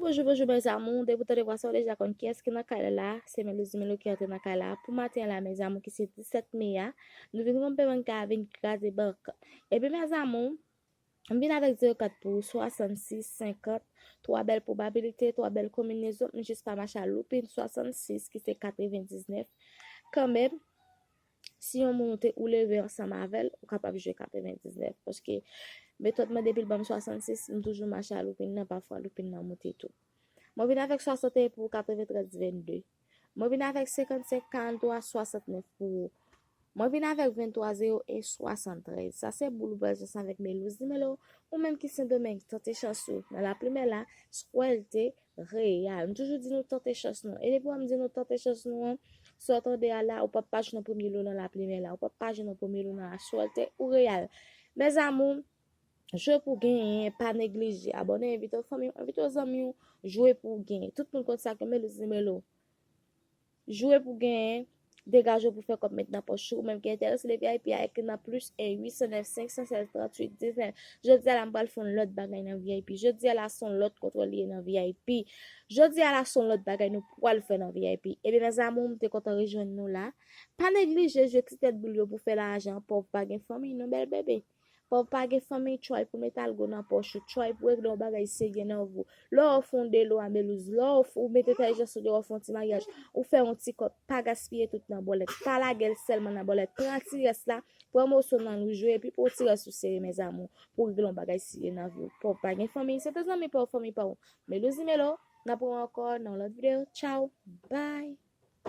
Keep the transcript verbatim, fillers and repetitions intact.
Bonjou, bonjou, mes amours. Depi w tande vwa sa, w deja konn kiyès ki nan kay la. Se Melouzimelo ki antre nan kay la. Pou maten an la, mes amours, ki se disèt me a, nou vin wonpe bank la, vin kraze bank. Epi, mes amours, m vin avèk zewo kat pou ou, swasannsis, senkant, twa bèl pwobabilite, twa bèl konminezon, m jis pa mache a loupin swasannsis, ki se katrevendiznèf. Kanmenm, si yon moun ou te, ou leve ansanm avè l, ou kapab jwe katrevendiznèf. Paske metòd mwen, depi l ban m swasannsis, m toujou mache a loupin nan, pafwa loupin nan moute tou. Mwen vin avèk swasanteyen pou katreventrèz vennde. Mwen vin avèk senkannsenk karanntwa swasantnèf pou ou. Mwen vin avèk venntwa zewo en swasanntrèz. Sa se boul ou pral chans avèk Melouzimelo. Ou menm ki Sendomeng, tante chans ou nan laplimè la, swèlte reyal. M toujou di nou tante chans nou. E depi w wè m di nou tante chans nou an, sa w tande a la, ou p ap pa jwenn yon premye lo nan laplimè la. Ou p ap pa jwenn yon premye lo nan la swèlte ou reyal. Mes amours, jwe pou genyen, pa neglije. Abòne, envite w fanmi w, envite w zanmi w, jwe pou w genyen. Tout moun konn sa ke Melouzimelo. Jwe pou genyen, degaje w pou fè kòb met nan pòch ou. Ou menm ki enterese de V I P a, ekri nan plis en uit san nèf senk san sèz tranntuit diznèf. Jodi a la, m pral fè yon lòt bagay nan V I P. Jodi a la, se yon lòt kontwòl li ye nan V I P. Jodi a la, se yon lòt bagay nou pral fè nan V I P. Ebyen, mes amours, m te kontan rejwenn nou la. Pa neglije jwe ti tèt boul yo pou fè lajan. Pòv pa gen fanmi, non, bèl bebe. Pòv pa gen fanmi, try pou met algo nan pòch ou, try pou regle yon bagay serye nan vi w. Lè w ofri yon delo a Melouz, lè w ofri, ou mete entèlijans ou deyò, w fè yon ti maryaj, ou fè yon ti kòb, pa gaspiye tout nan bòlèt. Pa lage l sèlman nan bòlèt. Pran ti rès la, pran moso nan l ou jwe, epi pran ti rès ou sere, mes amours, pou regle yon bagay serye nan vi w. Pòv pa gen fanmi, se te zanmi pa w, fanmi pa w. Melouzimelo, n ap wè ankò nan yon lòt videyo. Tchaw, bye!